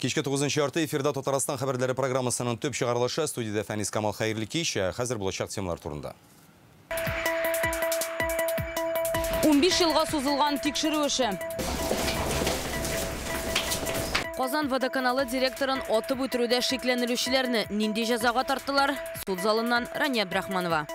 Кичке 9:30 эфирда Татарстан хәбәрләре программасының төп чыгарылышы. Студиядә Фәнис Камал, хәерле кич. Хәзер булачак темалар турында. 15 елга сузылган тикшерү эше. Казан водоканалы директорын атып үтерүдә шикләнелүчеләрне нинди җәзага тарттылар? Суд залыннан Рания Абдрахманова.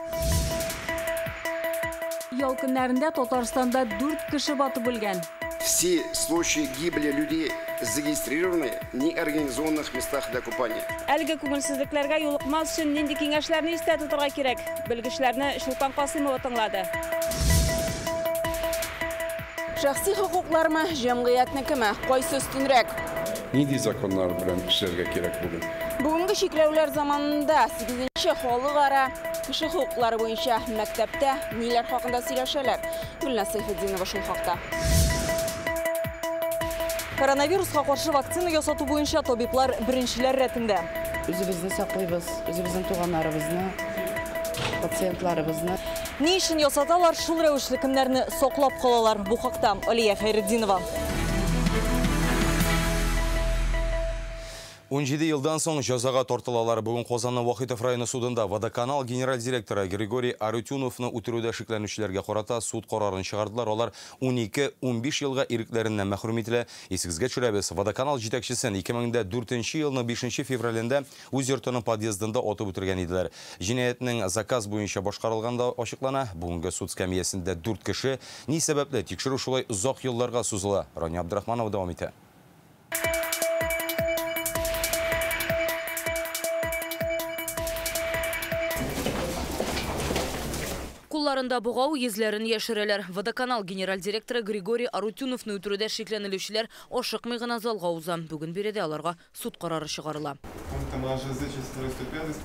Ял көннәрендә Татарстанда 4 кеше батып үлгән. Все случаи гибели людей зарегистрированы в неорганизованных местах для купания. Әлеге күңелсезлекләргә юлыкмас өчен нинди киңәшләрне истә тотарга кирәк? Белгечләрне Чулпан Касымова тыңлады. Шәхси хокуклармы, җәмгыятьнекеме? Кайсы өстенрәк? Нинди законнар белән эшләргә кирәк бүген? Бүгенге чикләүләр заманында 8-нче халыкара кеше хокуклары буенча мәктәптә ниләр хакында сөйләшәләр? Гөлназ Сәйфетдинова шул хакта. Коронавируска каршы вакцина ясату буенча табиблар беренчеләр рәтендә. Үзебезне саклыйбыз, үзебезнең туганнарыбызны, пациентларыбызны. Ни өчен ясаталар, шул рәвешле кемнәрне саклап калалар? Бу хакта Алия Хәйретдинова. 17 елдан соң җәзага тартылалар. Бүген Казанның Вахитов районы судында Водоканал генераль директоры Григорий Арутюновны үтерүдә шикләнүчеләргә карата суд карарын чыгардылар. Алар 12-15 елга ирекләреннән мәхрүм ителә. Исегезгә төшерәбез, Водоканал җитәкчесен 2004 елның 5 февралендә үз йортының подъездында атып үтергән иделәр. Җинаятьнең заказ буенча башкарылганда ачыклана. Бүгенге суд скамьясында 4 кеше. Ни сәбәпле тикшерү шулай озак елларга сузыла? Рания Абдрахманова дәвам итә. Кулларында бугау, йөзләрен яшерәләр. Водоканал генераль директоры Григорий Арутюновны үтерүдә шикләнелүчеләр ашыкмый гына залга уза. Бүген биредә аларга суд карары чыгарыла.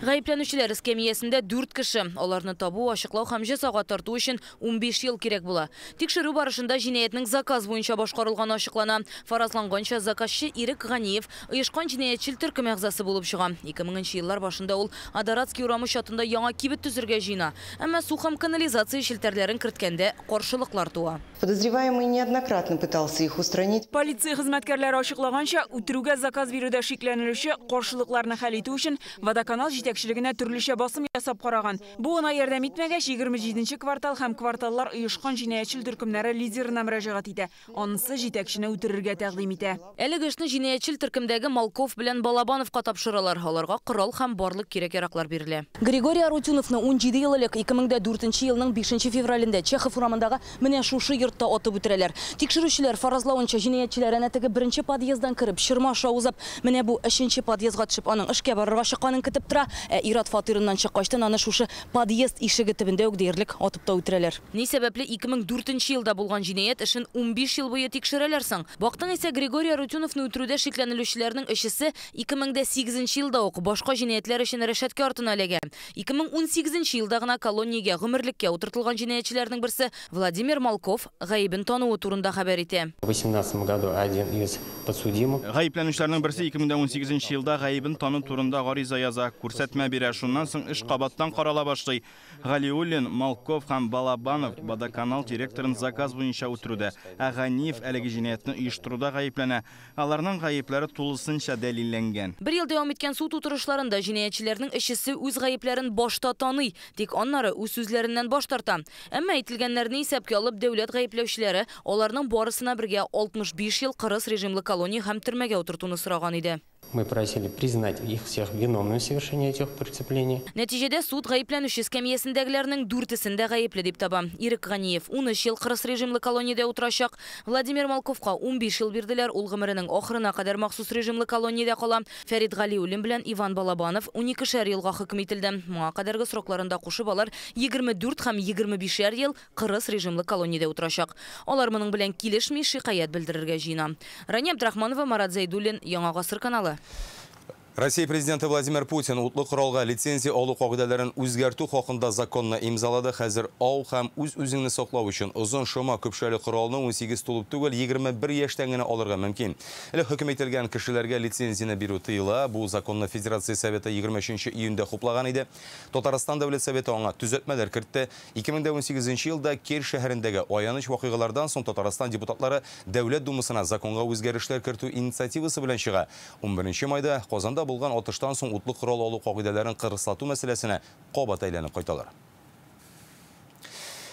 Гаепләнүчеләр эскәмиясендә 4 кеше. Аларны табу, ачыклау һәм җәзага тарту өчен 15 ел кирәк була. Тикшерү барышында җинаятьнең заказ буенча башкарылганы ачыклана. Фаразланганча, заказчы Ирек Ганиев оешкан җинаятьчел төркем әгъзасы булып чыга. 2000 еллар башында ул Адоратский урамы чатында яңа кибет төзергә җыена. Әмма су һәм канализация челтәрләрен керткәндә каршылыклар туа. Подозреваемый неоднократно пытался их устранить. Полиция хезмәткәрләре ачыклаганча, үтерүгә заказ бирүдә шикләнелүче каршылыкларны хәл итү өчен Водоканал җитәкчелегенә төрлечә басым ясап караган. Бу гына ярдәм итмәгәч, 27 квартал һәм кварталлар оешкан җинаятьчел төркемнәре лидерына мөрәҗәгать итә. Анысы җитәкчене үтерергә тәкъдим итә. Әлеге эшне җинаятьчел төркемдәге Малков белән Балабановка тапшыралар. Аларга корал һәм барлык кирәк-яраклар бирелә. Григорий Арутюновны 17 ел элек 2004 елның 5 февралендә Чехов урамындагы менә шушы йортта атып үтерәләр. Тикшерүчеләр фаразлавынча, җинаятьчеләр әнә теге беренче подъезддан кереп, чырма аша узып, менә бу 3 подъездга төшеп, аның эшкә барырга чыкканын көтеп тора. Ә ир-ат фатирыннан чыккачтан аны шушы подъезд ишеге төбендә үк диярлек атып та үтерәләр. Ни сәбәпле 2004 елда булган җинаять эшен 15 ел буе тикшерәләр соң? Бактың исә, Григорий Арутюновны үтерүдә шикләнелүчеләрнең өчесе 2008 елда ук башка җинаятьләр өчен рәшәткә артына эләгә. 2018 елда гына колониягә гомерлеккә утыртылган җинаятьчеләрнең берсе Владимир Малков гаебен тануы турында хәбәр итә. В 18 году один из подсудимых. Гаепләнүчеләрнең берсе 2018 елда гаебен тану турында гариза яза, күрсәтмә бирә. Шуннан соң эш кабаттан карала башлый. Галиуллин, Малков һәм Балабанов Водоканал директорын заказ буенча үтерүдә, ә Ганиев әлеге җинаятьне оештыруда гаепләнә. Аларның гаепләре тулысынча дәлилләнгән. Бер ел дәвам иткән суд утырышларында җинаятьчеләрнең өчесе үз гаепләрен башта таный, тик аннары үз сүзләреннән баш тарта. Әмма әйтелгәннәрне исәпкә алып, дәүләт гаепләүчеләре аларның барысына бергә 65 ел кырыс режимлы колония һәм төрмәгә утыртуны сораган иде. Мы просили признать их всех виновными в совершении этих преступлений. Нәтиҗәдә суд гаепләнүче эскәмиясендәгеләрнең дүртесен дә гаепле дип таба. Ирек Ганиев 13 ел кырыс режимлы колониядә утырачак. Владимир Малковка 15 ел бирделәр. Ул гомеренең ахырына кадәр махсус режимлы колониядә кала. Фәрит Галиуллин белән Иван Балабанов 12 елга хөкем ителде. Моңа кадәрге срокларында кушып алар 24 һәм 25 ел кырыс режимлы колониядә утырачак. Алар моның белән килешми, шикаять белдерергә җыена. Рания Абдрахманова, Марат Зәйдуллин, Яңа Гасыр каналы. Россия президенты Владимир Путин утлы коралга лицензия алу кагыйдәләрен үзгәртү хакында законны имзалады. Хәзер ау һәм үз-үзеңне саклау өчен озын шома көпшәле коралны 18 тулып түгел, 21 яшьтән генә алырга мөмкин. Элек хөкем ителгән кешеләргә лицензияне бирү тыела. Бу законны Федерация Советы 23 июньдә хуплаган иде. Татарстан Дәүләт Советы аңа төзәтмәләр кертте. 2018 елда Керчь шәһәрендәге аяныч вакыйгалардан соң Татарстан депутатлары Дәүләт Думасына законга үзгәрешләр кертү инициативасы белән чыга. 11 майда Казанда булган атыштан соң утлы корал алу кагыйдәләрен кырыслату мәсьәләсенә кабат әйләнеп кайталар.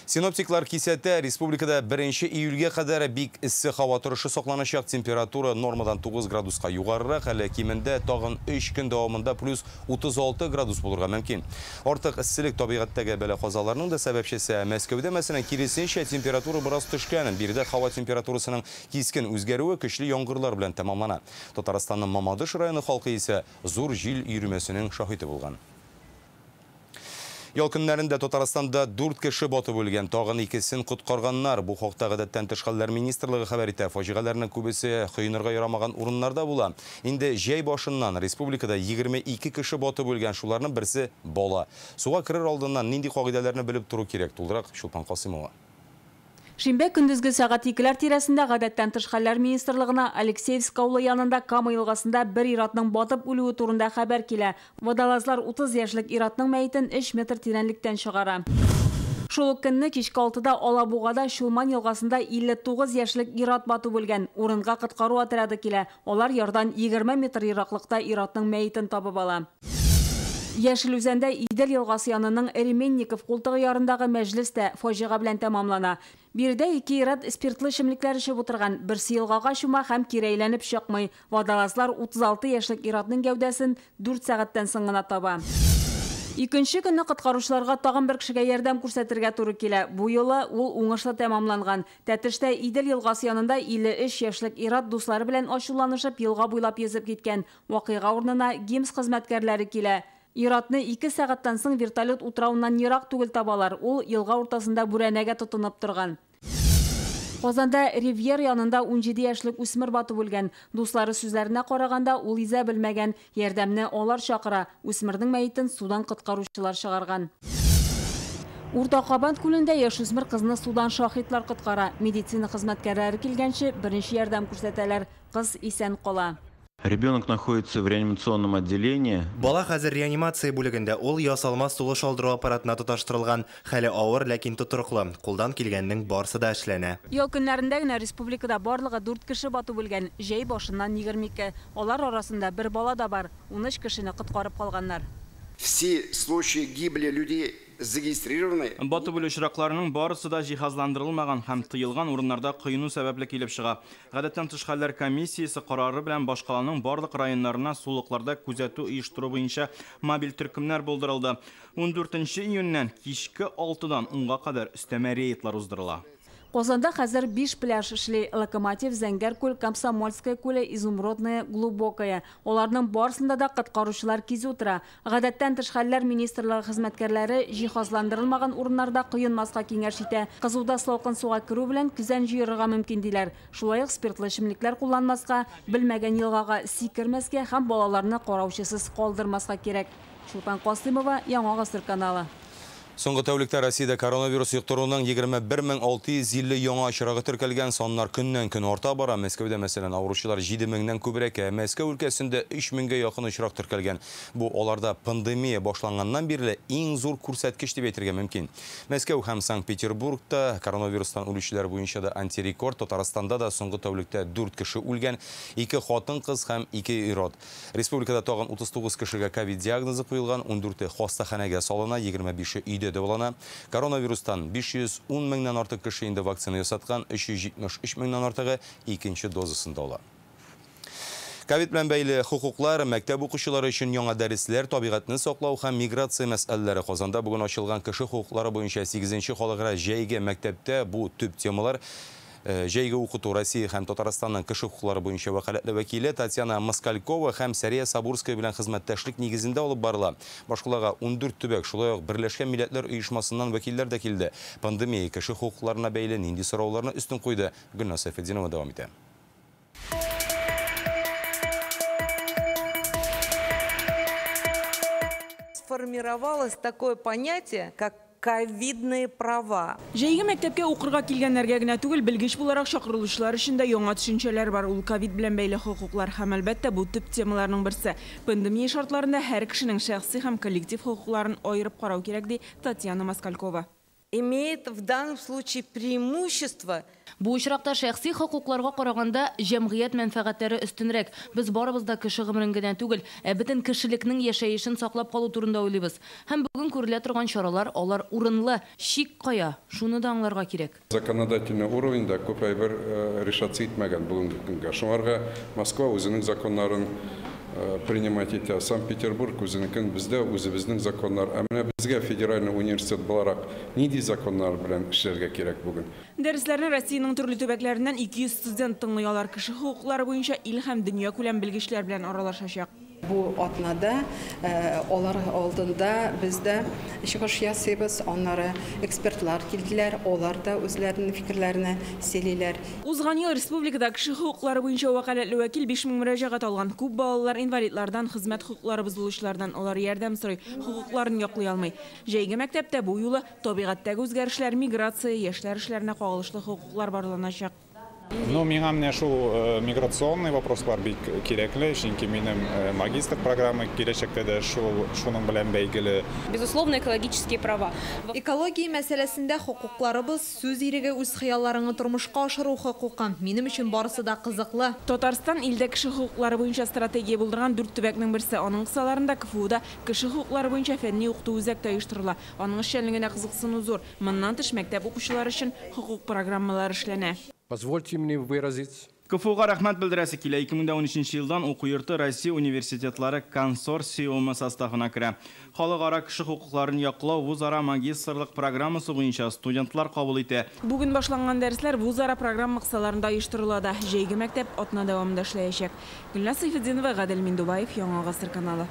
Синоптиклар кисәтә, республикада 1 июльгә кадәр бик эссе һава торышы сакланачак. Температура нормадан 9 градуска югарырак, әле кимендә тагын 3 көн дәвамында плюс 36 градус булырга мөмкин. Артык эсселек табигатьтәге бәла-казаларның да сәбәпчесе. Мәскәүдә, мәсәлән, киресенчә температура бераз төшкән. Биредә һава температурасының кискен үзгәрүе көчле яңгырлар белән тәмамлана. Татарстанның Мамадыш районы халкы исә зур җил йөрмәсенең шаһиты булган. Ял көннәрендә Татарстанда 4 кеше батып үлгән, тагын икесен коткарганнар. Бу хакта гадәттән тыш хәлләр министрлыгы хәбәр итә. Фаҗигаләрнең күбесе коенырга ярамаган урыннарда була. Инде җәй башыннан республикада 22 кеше батып үлгән, шуларның берсе бала. Суга керер алдыннан нинди кагыйдәләрне белеп тору кирәк? Тулырак Чулпан Касымова. Шимбә көндезге сәгать 2-ләр тирәсендә гадәттән тыш хәлләр министрлыгына Алексеевск авылы янында Кама елгасында бер ир-атның батып үлүе турында хәбәр килә. Водолазлар 30 яшьлек ир-атның мәетен 3 метр тирәнлектән чыгара. Шул ук көнне кичке 6-да Алабугада Чулман елгасында 59 яшьлек ир-ат батып үлгән. Урынга коткару отряды килә. Алар ярдан 20 метр ераклыкта ир-атның мәетен табып ала. Яшел Үзәндә Идел елгасы янының Ременников култыгы ярындагы мәҗлес тә фаҗига белән тәмамлана. Биредә ике ир-ат спиртлы эчемлекләр эчеп утырган. Берсе елгага чума һәм кире әйләнеп чыкмый. Водолазлар 36 яшьлек ир-атның гәүдәсен 4 сәгатьтән соң гына таба. Икенче көнне коткаручыларга тагын бер кешегә ярдәм күрсәтергә туры килә. Бу юлы ул уңышлы тәмамланган. Тәтештә Идел елгасы янында 53 яшьлек ир-ат дуслары белән ачуланышып елга буйлап йөзеп киткән. Вакыйга урынына ГИМС хезмәткәрләре килә. Ир-атны 2 сәгатьтән соң вертолет утравыннан ерак түгел табалар. Ул елга уртасында бүрәнәгә тотынып торган. Казанда Ривьер янында 17 яшьлек үсмер батып үлгән. Дуслары сүзләренә караганда, ул изә белмәгән. Ярдәмне алар чакыра. Үсмернең мәетен судан коткаручылар чыгарган. Урта Кабан күлендә яшүсмер кызны судан шаһитлар коткара. Медицина хезмәткәрләре килгәнче беренче ярдәм күрсәтәләр. Кыз исән кала. Ребенок находится в реанимационном отделении. Бала хәзер реанимация бүлегендә. Ул ясалма сулыш алдыру аппаратына тоташтырылган. Хәле авыр, ләкин тотрыклы. Кулдан килгәннең барсы да эшләнә. Ял көннәрендә генә республикада барлыгы 4 кеше батып үлгән. Җәй башыннан 22. Алар арасында бер бала да бар. 13 кешене коткарып калганнар. Все случаи гибели людей зарегистрированы. Батып үлү очракларының барысы да җиһазландырылмаган һәм тыелган урыннарда коену сәбәпле килеп чыга. Гадәттән тыш хәлләр комиссиясе карары белән башкаланың барлык районнарына сулыкларда күзәтү оештыру буенча мобиль төркемнәр булдырылды. 14 июньнән кичке 6-дан 10-га кадәр өстәмә рейдлар уздырыла. Казанда хәзер 5 пляж эшли. Локомотив, Зәңгәр күл, Комсомольская күле, Изумрудная, Глубокая. Аларның барысында да коткаручылар кизү утыра. Гадәттән тыш хәлләр министрлыгы хезмәткәрләре җиһазландырылмаган урыннарда коенмаска киңәш итә. Кызуда салкын суга керү белән көзән җыерырга мөмкин диләр. Шулай ук спиртлы эчемлекләр кулланмаска, белмәгән елгага сикермәскә һәм балаларны караучысыз калдырмаска кирәк. Чулпан Касымова, Яңа Гасыр каналы. Соңгы тәүлектә Россиядә коронавирус йоктыруның 21650 яңа очрагы теркәлгән. Саннар көннән-көн арта бара. Мәскәүдә, мәсәлән, авыручылар 7000-нән күбрәк, ә Мәскәү өлкәсендә 3000-гә якын очрак теркәлгән. Бу аларда пандемия башланганнан бирле иң зур күрсәткеч дип әйтергә мөмкин. Мәскәү һәм Санкт-Петербургта коронавирустан үлүчеләр буенча да антирекорд. Татарстанда да соңгы тәүлектә 4 кеше үлгән, 2 хатын-кыз һәм 2 ир-ат. Республикада тагын 39 кешегә ковид диагнозы куелган, 14-е хастаханәгә салына, 25-е өйдә дәвалана. Коронавирустан 510 меңнән артык кеше инде вакцина ясаткан, 373 меңнән артыгы икенче дозасын да ала. Ковид белән бәйле хокуклар, мәктәп укучылары өчен яңа дәресләр, табигатьне саклау һәм миграция мәсьәләләре. Казанда бүген ачылган кеше хокуклары буенча 8-нче халыкара җәйге мәктәптә бу төп темалар. Җәйге укыту Россия һәм Татарстанның кеше хокуклары буенча вәкаләтле вәкиле Татьяна Москалькова һәм Сәрия Сабурская белән хезмәттәшлек нигезендә алып барыла. Башкалага 14 төбәк, шулай ук Берләшкән Милләтләр Оешмасыннан вәкилләр дә килде. Пандемия кеше хокукларына бәйле нинди сорауларны өстен куйды? Гөлназ Сәйфетдинова дәвам итә. Сформировалось такое понятие, как ковидные права. Җәйге мәктәпкә укырга килгәннәргә генә түгел, белгеч буларак чакырылучылар өчен дә яңа төшенчәләр бар. Ул ковид белән бәйле хокуклар һәм, әлбәттә, бу төп темаларның берсе. Пандемия шартларында һәр кешенең шәхси һәм коллектив хокукларын аерып карау кирәк, ди Татьяна Москалькова. Имеет в данном случае преимущество. Бу очракта шәхси хокукларга караганда җәмгыять мәнфәгатьләре өстенрәк. Без барыбыз да кеше гомерен генә түгел, ә бөтен кешелекнең яшәешен саклап калу турында уйлыйбыз. Һәм бүген күрелә торган чаралар алар урынлы. Чик кая, шуны да аңларга кирәк. Законодательный уровеньда күп әйбер решаться итмәгән бүгенге көнгә. Шуңарга Москва үзенең законнарын принимать итә, Санкт-Петербург үзенекен, бездә үзебезнең законнар. Ә менә безгә федеральный университет буларак нинди законнар белән эшләргә кирәк бүген? Дәресләрне Россиянең төрле төбәкләреннән 200 студент тыңлый. Алар кеше хокуклары буенча ил һәм дөнья күләм белгечләр белән аралашачак. Бу атнада алар алдында без дә чыгыш ясыйбыз, аннары экспертлар килделәр, алар да үзләренең фикерләрен сөйлиләр. Узган ел республикада кеше хокуклары буенча вәкаләтле вәкил 5000 мөрәҗәгать алган. Күп балалар инвалидлардан, хезмәт хокуклары бозылучылардан алар ярдәм сорый, хокукларын яклый алмый. Җәйге мәктәптә бу юлы табигатьтәге үзгәрешләр, миграция, яшьләр эшләренә кагылышлы хокуклар барланачак. Ну, миңа менә шул миграционный вопрослар бик кирәкле, чөнки минем магистр программа киләчәктә дә шуның белән бәйле. Безусловно, экологические права. Экология мәсьәләсендә хокукларыбыз, сүз иреге, үз хыялларыңны тормышка ашыру хокукы. Минем өчен барысы да кызыклы. Татарстан илдә кеше хокуклары буенча стратегия булдырган 4 төбәкнең берсе. Аның кысаларында КФУда кеше хокуклары буенча фәнни укыту үзәге оештырыла. Аның эшчәнлегенә кызыксыну зур. Моннан тыш мәктәп укучылары өчен хокук программалары эшләнә. Позвольте мне выразить. КФУга рәхмәт белдерәсе килә. 2013 елдан уку йорты Россия университетлары консорциумы составына керә. Халыкара кеше хокукларын яклау вузара магистрлык программасы буенча студентлар кабул итә. Бүген башланган дәресләр вузара программа кысаларында оештырыла да. Җәйге мәктәп атна дәвамында эшләячәк. Гөлназ Сайфетдинова, Гадел Миндубаев, Яңа Гасыр каналы.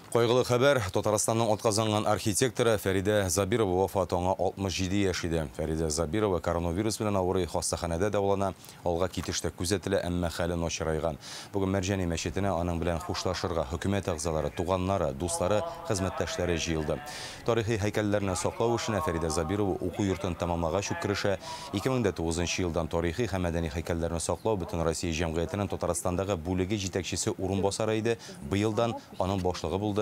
Кайгылы хәбәр, Татарстанның атказанган архитекторы Фәридә Забирова вафаты, аңа 67 яшь иде. Фәридә Забирова коронавирус белән авырый, хастаханәдә дәвалана, алга китештә күзәтелә, әмма хәле начарайган. Бүген Мәрҗани мәчетенә аның белән хушлашырга хөкүмәт әгъзалары, туганнары, дуслары, хезмәттәшләре җыелды. Тарихи һәйкәлләрне саклау эшенә Фәридә Забирова уку йортын тәмамлагач ук керешә. 2009 елдан тарихи һәм мәдәни һәйкәлләрне саклау бөтен Россия җәмгыятенең Татарстандагы бүлеге җитәкчесе урынбасары иде. Быелдан аның башлыгы булды.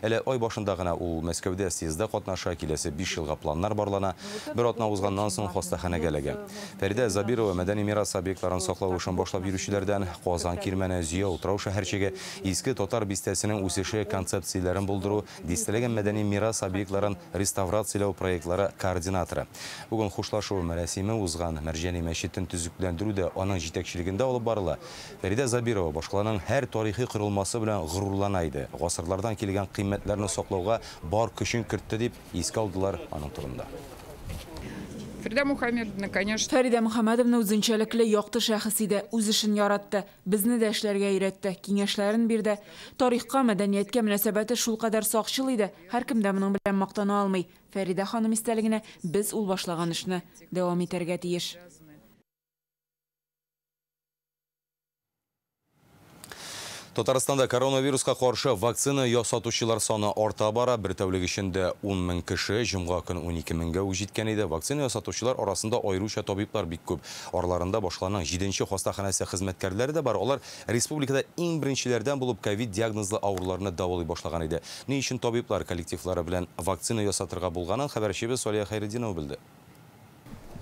Әле ай башында гына ул Мәскәүдә съездда катнаша, киләсе 5 елга планнар барлана. Бер атна узганнан соң хастаханәгә эләгә. Фәридә Забирова мәдәни мирас объектларын саклау эшен башлап йөрүчеләрдән. Казан Кирмәне, Зөя утрау шәһәрчеге, Иске Татар бистәсенең үсеше концепцияләрен булдыру, дистәләгән мәдәни мирас объектларын реставрацияләү проектлары координаторы. Бүген хушлашу мәрасиме узган Мәрҗани мәчетен төзекләндерү дә аның җитәкчелегендә алып барыла. Фәридә Забирова башкаланың һәр тарихи корылмасы белән горурлана иде. Гасырлардан килгән кыйммәтләрне саклауга бар көчен кертте дип искә алдылар аның турында. Фәридә Мухаммедовна, конечно. Фәридә Мухаммедовна үзенчәлекле якты шәхес иде, үз эшен яратты, безне дә эшләргә өйрәтте, киңәшләрен бирде. Тарихка, мәдәнияткә мөнәсәбәте шулкадәр сакчыл иде, һәркем дә моның белән мактана алмый. Фәридә ханым истәлегенә без ул башлаган эшне дәвам итәргә тиеш. Татарстанда коронавируска каршы вакцина ясатучылар саны арта бара. Бер тәүлек эчендә 10 мең кеше, җомга көн 12 меңгә үк җиткән иде. Вакцина ясатучылар арасында аеруча табиблар бик күп. Араларында башкаланың 7нче хастаханәсе хезмәткәрләре дә бар. Алар республикада иң беренчеләрдән булып ковид диагнозлы авыруларны дәвалый башлаган иде. Ни өчен табиблар коллективлары белән вакцина ясатырга булганын хәбәрчебез Салия Хәйретдинова белде.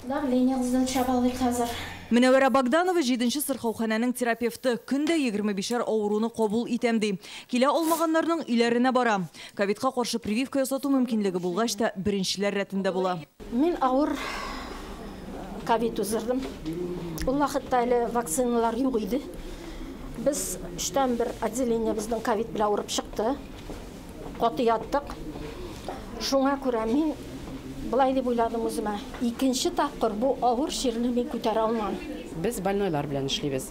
Давлениегызны үлчәп алыйк хәзер. Мөнәвәрә Богданова 7нче сырхауханәнең терапевты. Көндә 25-әр авыруны кабул итәм ди. Килә алмаганнарның өйләренә бара. Ковидка каршы прививка ясату мөмкинлеге булгач та беренчеләр рәтендә була. Мин авыр ковид уздырдым. Ул вакытта әле вакциналар юк иде. Без 3-тән бер отделениебезнең ковид белән авырып чыкты. Каты яттык. Шуңа күрә мин былай дип уйладым үземә. Икенче тапкыр бу авыр чирне мин күтәрә алмам. Без больнойлар белән эшлибез.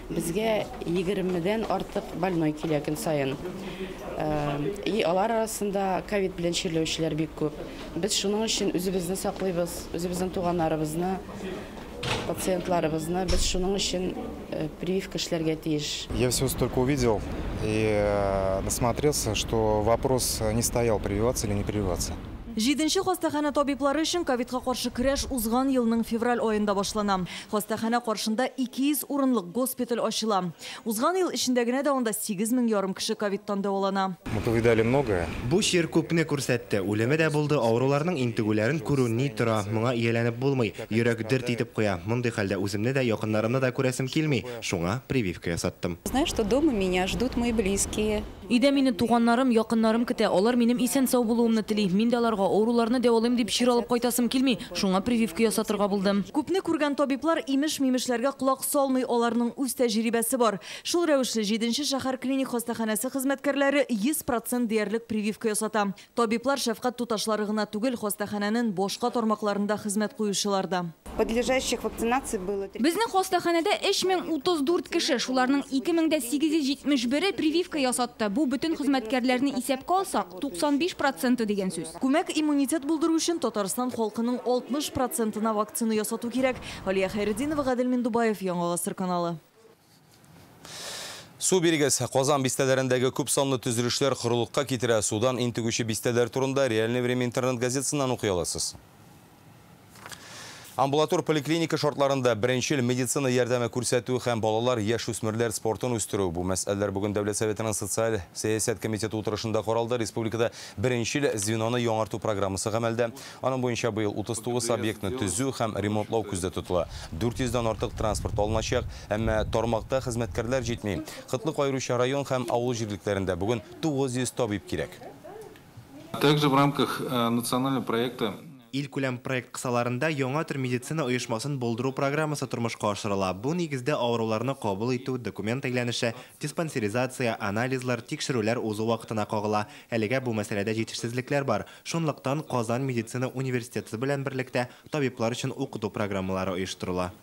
Безгә 20-дән артык больной килә көн саен. И алар арасында ковид белән чирләүчеләр бик күп. Без шуның өчен үзебезне саклыйбыз, үзебезнең туганнарыбызны. Пациентларыбызны без шуның өчен прививка эшләргә тиеш. Я всего столько увидел и насмотрелся, что вопрос не стоял, прививаться или не прививаться. Җиденче хастаханә табиблары өчен ковидка каршы көрәш узган елның февраль аенда башлана. Хастаханә каршында 200 урынлык госпиталь ачыла. Узган ел эчендә генә дә анда 8500 кеше ковидтан дәвалана. Мы повидали многое. Бу чир күпне күрсәтте. Үлеме дә булды, авыруларның интегүләрен күрү ни тора. Моңа ияләнеп булмый. Йөрәк дерт итеп куя. Мондый хәлдә үземне дә, якыннарымны да күрәсем килми. Шуңа прививка ясаттым. Знаю, что дома меня ждут мои близкие. Өйдә мине туганнарым, якыннарым көтә. Алар минем исән-сау булуымны тели. Мин дә аларга авыруларны дәвалыйм дип чир алып кайтасым килми. Шуңа прививка ясатырга булдым. Күпне күргән табиблар имеш-мимешләргә колак салмый, аларның үз тәҗрибәсе бар. Шул рәвешле 7нче шәһәр клиник хастаханәсе хезмәткәрләре 100% диярлек прививка ясата. Табиблар шәфкать туташлары гына түгел, хастаханәнең башка тармакларында хезмәт куючылар да. Подлежащих вакцинации было. Безнең хастаханәдә 3034 кеше, шуларның 2871-е прививка ясатты. Бу бөтен хезмәткәрләрне исәпкә алсак, 95% дигән сүз. Күмәк иммунитет булдыру өчен Татарстан халкының 60%-на вакцина ясату кирәк. Алия Хәйретдинова, Гадел Миндубаев, Яңа Гасыр каналы. Су бирегез. Казан бистәләрендәге күп санлы төзелешләр корылыкка китерә. Судан интегүче бистәләр турында Реальное время интернет газетасыннан укый аласыз. Амбулатор поликлиника шартларында беренчел медицина ярдәме күрсәтү һәм балалар, яшүсмерләр спортын үстерү. Бу мәсьәләләр бүген Дәүләт Советының социаль сәясәт комитеты утырышында каралды. Республикада беренчел звеноны яңарту программасы гамәлдә. Аның буенча быел 39 объектны төзү һәм ремонтлау күздә тотыла. 400дән артык транспорт алыначак, әмма тармакта хезмәткәрләр җитми. Кытлык аеруча район һәм авыл җирлекләрендә бүген 900 табиб кирәк. Также в рамках национального проекта Илкүләм проект кысаларында яңа төр медицина оешмасын булдыру программасы тормышка ашырыла. Бу нигездә авыруларны кабул итү, документ әйләнеше, диспансеризация, анализлар, тикшерүләр узу вакытына кагыла. Әлегә бу мәсьәләдә җитешсезлекләр бар. Шунлыктан Казан медицина университеты белән берлектә табиблар өчен укыту программалары оештырыла.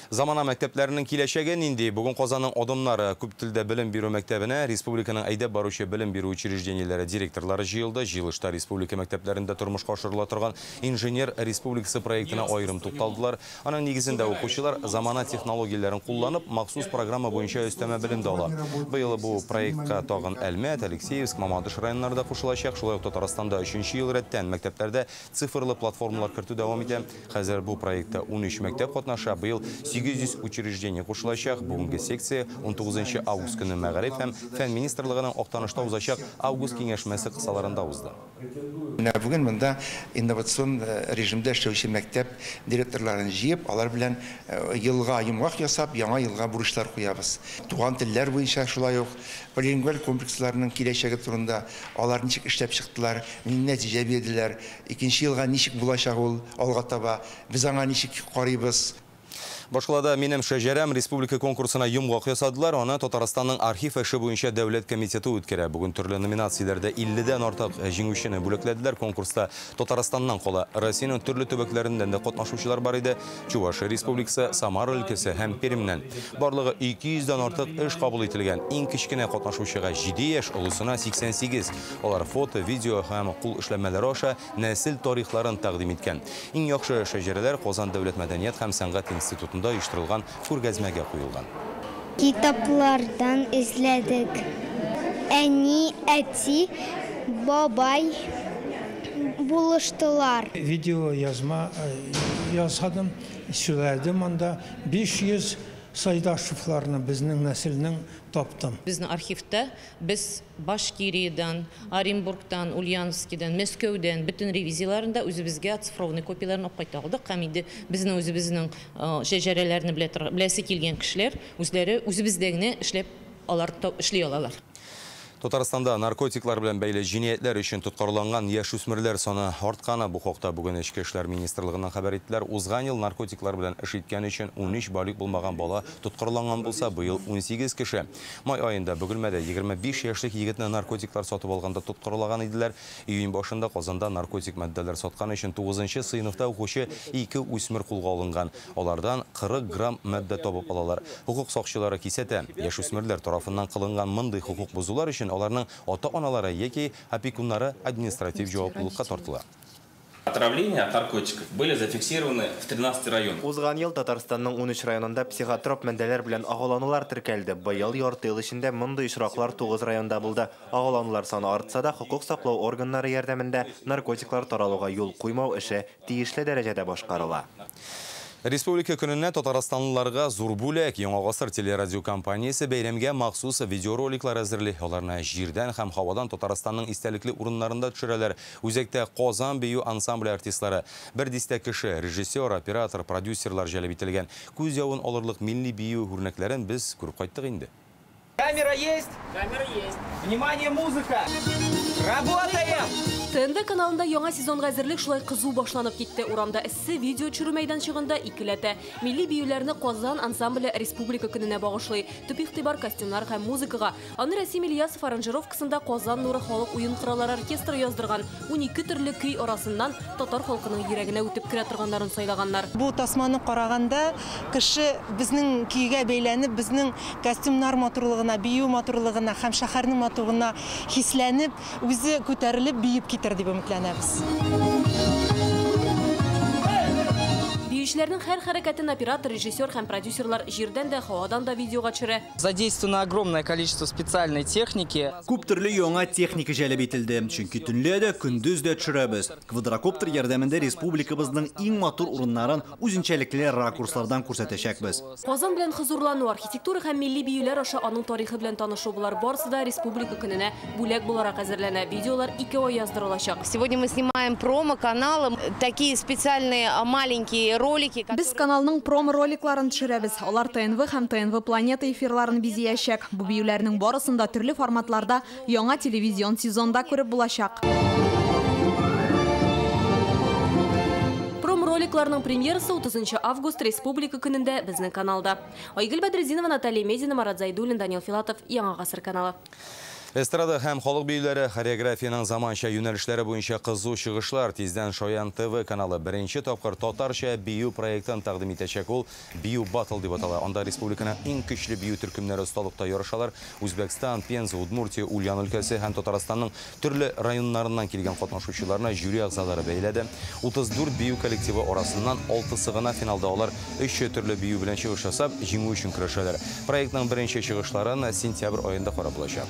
Замана мәктәпләренең киләчәге нинди? Бүген Казанның адымнары күп телдә белем бирү мәктәбенә республиканың әйдәп баручы белем бирү учреждениеләре директорлары җыелды. Җыелышта республика мәктәпләрендә тормышка ашырыла торган Инженер республикасы проектына аерым тукталдылар. Аның нигезендә укучылар замана технологияләрен кулланып, махсус программа буенча өстәмә белем дә ала. Быел бу проектка тагын Әлмәт, Алексеевск, Мамадыш районнары да кушылачак. Шулай ук Татарстанда 3нче ел рәттән мәктәпләрдә цифрлы платформалар кертү дәвам итә. Хәзер бу проектта 13 мәктәп катнаша. Быел 800 учреждение кушылачак. Бүгенге секция 19 август көне Мәгариф һәм Фән министрлыгының Актанышта узачак август киңәшмәсе кысаларында узды. Менә бүген монда инновацион режимда эшләүче мәктәп директорларын җыеп, алар белән елга йомгак ясап, яңа елга бурычлар куябыз. Туган телләр буенча шулай ук полилингваль комплексларның киләчәге турында, алар ничек эшләп чыктылар, нинди нәтиҗә бирделәр, икенче елга ничек булачак ул алга таба, без аңа ничек карыйбыз. Башкалада «Минем шәҗәрәм» республика конкурсына йомгак ясадылар. Аны Татарстанның архив эше буенча дәүләт комитеты үткәрә. Бүген төрле номинацияләрдә 50дән артык җиңүчене бүләкләделәр. Конкурста Татарстаннан кала Россиянең төрле төбәкләреннән дә катнашучылар бар иде. Чувашия Республикасы, Самара өлкәсе һәм Пермьнән. Барлыгы 200дән артык эш кабул ителгән. Иң кечкенә катнашучыга 7 яшь, олысына 88. Алар фото, видео һәм кул эшләмәләре аша нәсел тарихларын тәкъдим иткән. Иң яхшы шәҗәрәләр Казан дәүләт мәдәният һәм сәнгать институтында оештырылган күргәзмәгә куелган. Китаплардан эзләдек. Әни, әти, бабай булыштылар. Видео язма ясадым, сөйләдем анда. 500 Сайдашевларны безнең нәселнең таптым. Безнең архивта без Башкириядән, Оренбургтан, Ульяновскидан, Мәскәүдән бөтен ревизияләрендә үзебезгә цифровный копияләрен алып кайта алдык. Һәм инде безнең үзебезнең шәҗәрәләрне беләсе килгән кешеләр үзләре үзебездә генә эшләп алар эшли алалар. Татарстанда наркотиклар белән бәйле җинаятьләр өчен тоткарланган яшүсмерләр саны артканы. Бу хакта бүген Эчке эшләр министрлыгыннан хәбәр иттеләр. Узган ел наркотиклар белән эш иткән өчен 13 балигъ булмаган бала тоткарланган булса, быел 18 кеше. Май аенда Бөгелмәдә 25 яшьлек егетне наркотиклар сатып алганда тоткарлаган иделәр. Июнь башында Казанда наркотик матдәләр саткан өчен 9нчы сыйныфта укучы 2 үсмер кулга алынган. Алардан 40 грамм матдә табып алалар. Хукук сакчылары кисәтә, яшүсмерләр тарафыннан кылынган мондый хукук бозулар өчен аларның ата-аналары яки опекуннары административ җаваплылыкка тартыла. Отравления от наркотиков были зафиксированы в 13 районах. Узган ел Татарстанның 13 районында психотроп матдәләр белән агуланулар теркәлде. Быел ярты ел эчендә мондый очраклар 9 районда булды. Агуланулар саны артса да, хокук саклау органнары ярдәмендә наркотиклар таралуга юл куймау эше тиешле дәрәҗәдә башкарыла. Республика көненә татарстанлыларга зур бүләк. Яңа гасыр телерадиокомпаниясе бәйрәмгә махсус видеороликлар әзерли. Аларны җирдән һәм һавадан Татарстанның истәлекле урыннарында төшерәләр. Үзәктә Казан бию ансамбле артистлары. Бер дистә кеше, режиссер, оператор, продюсерлар җәлеп ителгән. Күз явын алырлык милли бию үрнәкләрен без күреп кайттык инде. Камера есть? Камера есть. Внимание, музыка! Работаем! ТНВ каналында яңа сезонга әзерлек шулай кызу башланып китте. Урамда эссе видео төшерү мәйданчыгында икеләтә. Милли биюләрне Казан ансамбле Республика көненә багышлый. Төп игътибар костюмнар һәм музыкага. Аны Рәсим Ильясов аранжировкасында Казан нуры халык уен кораллары оркестры яздырган. 12 төрле көй арасыннан татар халкының йөрәгенә үтеп керә торганнарын сайлаганнар. Бу тасманы караганда кеше безнең көйгә бәйләнеп, безнең костюмнар матурлыгына, бию матурлыгына һәм шәһәрнең матурлыгына хисләнеп, үзе күтәрелеп биеп китер дип өметләнәбез. Биючеләрнең һәр хәрәкәтен оператор, режиссер һәм продюсерлар җирдән дә, һавадан да видеога төшерә. Задействовано огромное количество специальной техники. Күп төрле яңа техника җәлеп ителде, чөнки төнлә дә, көндез дә төшерәбез. Квадрокоптер ярдәмендә республикабызның иң матур урыннарын үзенчәлекле ракурслардан күрсәтәчәкбез. Казан белән хозурлану, архитектура һәм милли биюләр аша аның тарихы белән танышу, болар барысы да республика көненә бүләк буларак әзерләнә. Видеолар 2 ай яздырылачак. Сегодня мы снимаем промо-каналы, такие специальные маленькие ролики. Без каналның промо-роликларын төшерәбез. Алар ТНВ һәм ТНВ Планета эфирларын бизәячәк. Бу биюләрнең барысын да төрле форматларда яңа телевизион сезонда күреп булачак. Промо-роликларның премьерасы 30 август Республика көнендә безнең каналда. Айгөл Бәдретдинова, Наталья Медина, Марат Зайдуллин, Данил Филатов, Яңа гасыр каналы. Эстрада һәм халык биюләре, хореографиянең заманча юнәлешләре буенча кызу чыгышлар. Тиздән Шаян ТВ каналы беренче тапкыр татарча бию проектын тәкъдим итәчәк. Ул Бию Батл дип атала. Анда республиканың иң көчле бию төркемнәре осталыкта ярышалар. Үзбәкстан, Пенза, Удмуртия, Ульян өлкәсе һәм Татарстанның төрле районнарыннан килгән катнашучыларны жюри әгъзалары бәяләде. 34 бию коллективы арасыннан 6-сы гына финалда. Алар 3 төрле бию белән чыгыш ясап, җиңү өчен көрәшәләр. Проектның беренче чыгышларын сентябрь аенда карап булачак.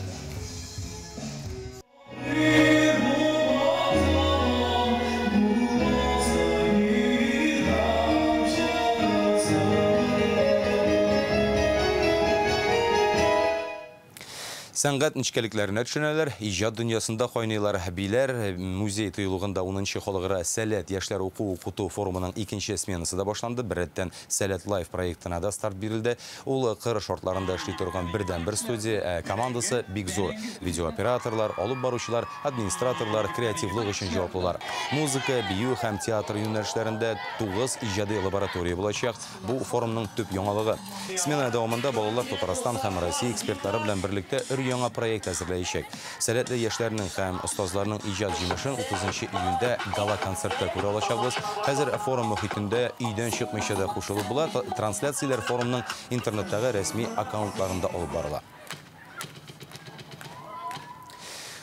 Сәнгать нечкәлекләренә төшенәләр, иҗат дөньясында кайныйлар. Биләр музей тыюлыгында 10нчы халыкара Сәләт яшьләр уку-укыту форумының икенче сменасы да башланды. Беррәттән Сәләт Лайф проектына да старт бирелде. Ул кыр шартларында эшли торган бердән-бер студия, командасы бик зур. Видеооператорлар, алып баручылар, администраторлар, креативлык өчен җаваплылар. Музыка, бию һәм театр юнәлешләрендә 9 иҗади лаборатория булачак. Бу форумның төп яңалыгы. Смена дәвамында балалар Татарстан һәм Россия экспертлары белән берлектә яңа проект әзерләячәк. Сәләтле яшьләрнең һәм остазларның иҗат җимешен 30 июньдә гала-концертта күрә алачакбыз. Хәзер форум мөхитендә өйдән чыкмыйча да кушылып була. Трансляцияләр форумның интернеттагы рәсми аккаунтларында алып барыла.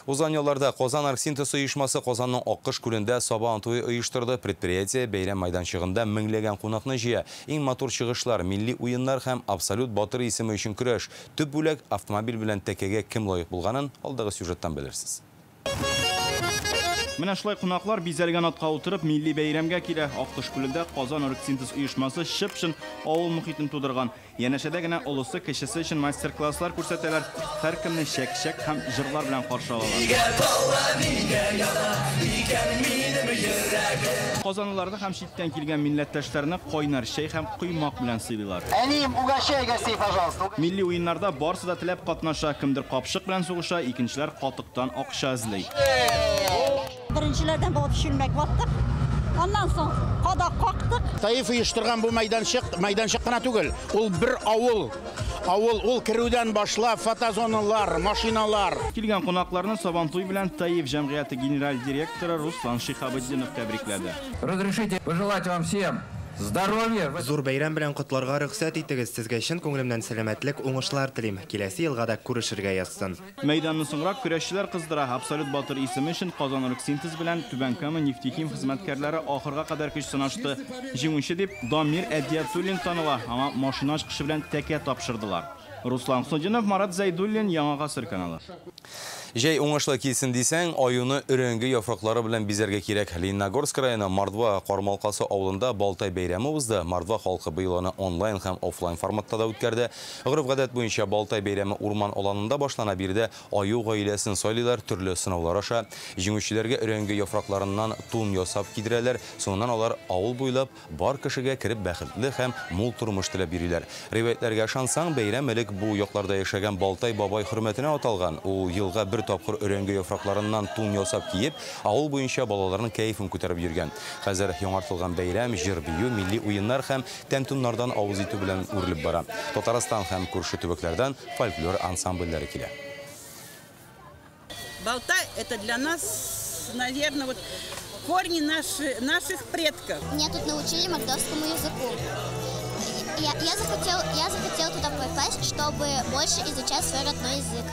Узган елларда Казан Оргсинтез оешмасы Казанның Аккош күлендә Сабан туе оештырды. Предприятие бәйрәм майданчыгында меңләгән кунакны җыя. Иң матур чыгышлар, милли уеннар һәм абсолют батыр исеме өчен көрәш. Төп бүләк автомобиль белән тәкәгә кем лаек булганын алдагы сюжеттан белерсез. Менә шулай кунаклар бизәлгән атка утырып милли бәйрәмгә килә. Аккош күлендә Казан Оргсинтез оешмасы чып-чын авыл мөхитен тудырган. Янәшәдә генә олысы кечесе өчен мастер-класслар күрсәтәләр. Һәркемне чәк-чәк һәм җырлар белән каршы алалар. Казанлыларны һәм читтән килгән милләттәшләрне кайнар чәй һәм коймак белән сыйлыйлар. Әнием, угощай гостей, пожалуйста. Милли уеннарда барысы да теләп катнаша. Кемдер капчык белән сугыша, икенчеләр катыктан акча эзли. Беренчеләрдән булып чүлмәк ваттык. Аннан соң кадак кактык. Таиф оештырган бу мәйданчык, мәйданчык кына түгел, ул бер авыл. Авыл, ул керүдән башлап фотозоналар, машиналар. Килгән кунакларны Сабантуй белән Таиф җәмгыяте генераль директоры Руслан Шихабетдинов тәбрикләде. Разрешите пожелать вам всем Здоровья! Зур бәйрәм белән котларга рөхсәт итегез. Сезгә чын күңелемнән сәламәтлек, уңышлар телим. Киләсе елга да күрешергә язсын. Мәйданны соңрак көрәшчеләр кыздыра. Абсолют батыр исеме өчен Казан Оргсинтез белән Түбән Кама Нефтехим хезмәткәрләре ахырга кадәр көч сынашты. Җиңүче дип Дамир Әдиятуллин таныла. Аңа машина ачкычы белән тәкә тапшырдылар. Руслан Хуснутдинов, Марат Зәйдуллин, Яңа Гасыр каналы. Җәй уңышлы килсен дисәң, аюны өрәңге яфраклары белән бизәргә кирәк. Лениногорск районы Мордва Кармалкасы авылында Балтай бәйрәме узды. Мордва халкы быел аны онлайн һәм офлайн форматта да үткәрде. Гореф-гадәт буенча Балтай бәйрәме урман аланында башлана. Биредә аю гаиләсен сайлыйлар, төрле сынаулар аша. Җиңүчеләргә өрәңге яфракларыннан тун ясап кидерәләр. Соңыннан алар авыл буйлап бар кешегә кереп бәхетле һәм мул тормыш теләп йөриләр. Риваятләргә ышансаң, бәйрәм элек бу якларда яшәгән Балтай бабай хөрмәтенә аталган. Ул елга бер тапкыр өрәңге яфракларыннан тун ясап киеп, авыл буенча балаларның кәефен күтәреп йөргән. Хәзер яңартылган бәйрәм җыр-бию, милли уеннар һәм тәм-томнардан авыз итү белән үрелеп бара. Татарстан һәм күрше төбәкләрдән фольклор ансамбльләре килә. Балтай это для нас, наверное, вот корни наших предков. Меня тут научили мордовскому языку. Я захотел туда попасть, чтобы больше изучать свой родной язык.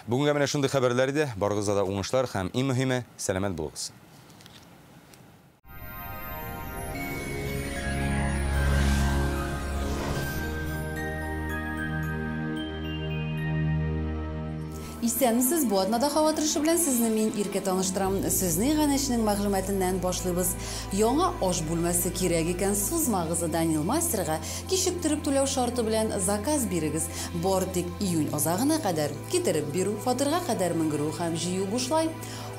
Бүгенгә менә шундый хәбәрләр иде. Барыгызга да уңышлар һәм иң мөһиме, сәламәт булыгыз. Исәнмесез, бу атнада һава торышы белән сезне мин Иркә таныштырам. Сезне иганәченең мәгълүматыннан башлыйбыз. Яңа аш бүлмәсе кирәк икән, сузмагыз Данил мастерга кичектереп түләү шарты белән заказ бирегез. Бар тик июнь азагына кадәр китереп бирү, фатирга кадәр менгерү һәм җыю бушлай.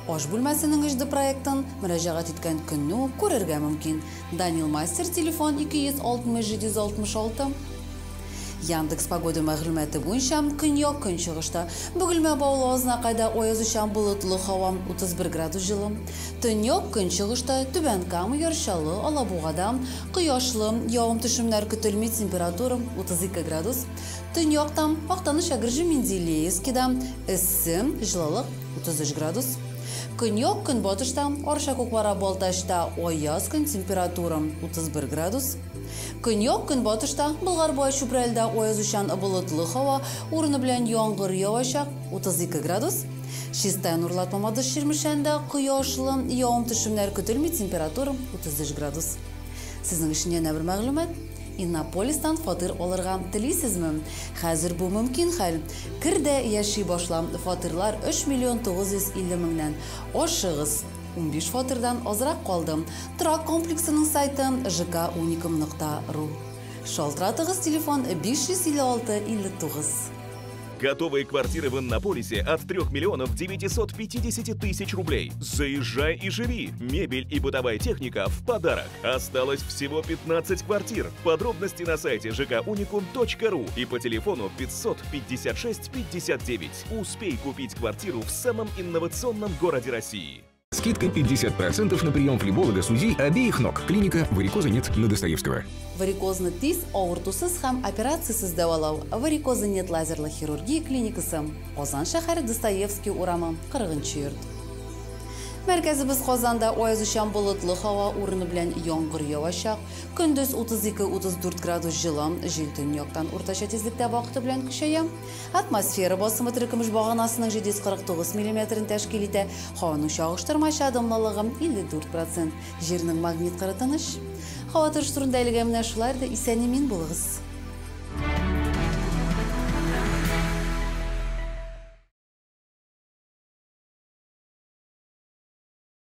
Аш бүлмәсенең 3D проектын мөрәҗәгать иткән көнне үк күрергә мөмкин. Данил мастер телефон 260 766. Яндекс погода мәгълүматы буенча көньяк көнчыгышта Бөгелмә Баулы Азнакайда аязучан болытлы һава 31 градус җылы. Төньяк көнчыгышта Түбән Кама, Яр Чаллы, Алабугада кояшлы, явым-төшемнәр көтелми, температура 32 градус. Төньяктан Актаныш, Әгерҗе, Менделеевскида эссе, җылылык 33 градус. Көньяк көнбатышта Арча, Кукмара, Балтачта аяз көн, температура 31 градус. Көньяк көнбатышта Болгар, Буа, Чүпрәлдә аязучан болытлы һава, урыны белән яңгыр явачак 32 градус. Чистай, Нурлат, Мамадыш, Чирмешәндә кояшлы, явым-төшемнәр көтелми, температура 33 градус. Сезнең өчен янә бер мәгълүмат. Иннополистан фатир алырга телисезме? Хәзер бу мөмкин хәл. Кер дә яши башла. Фатирлар 3 950 меңнән. Ашыгыз. 15 фатирдан азрак калды. Торак комплексының сайты жkunicum.ru. Шалтыратыгыз телефон 556 59. Готовые квартиры в Иннополисе от 3 950 000 рублей. Заезжай и живи. Мебель и бытовая техника в подарок. Осталось всего 15 квартир. Подробности на сайте жkunicum.ru и по телефону 556 59. Успей купить квартиру в самом инновационном городе России. Скидка 50% на прием флеболога с УЗИ обеих ног. Клиника «Варикоза нет» на Достоевского. Варикозны тиз, авыртусыз һәм операциясез дәвалау. «Варикоза нет» лазерлы хирургия клиникасы. Казан шәһәре, Достоевский урамы, 40 йорт. Мәркәзебез Казанда аязучан болытлы һава, урыны белән яңгыр явачак. Көндез 32-34 градус җылы, җил төньяктан уртача тизлектә вакыты белән көчәя. Атмосфера басымы теркемеш баганасының 749 миллиметрын тәшкил итә. Һаваның чагыштырмача дымлылыгы 54%. Җирнең магнит кыры тыныч. Һава торышы турында әлегә менә шулар да, исән-имин булыгыз.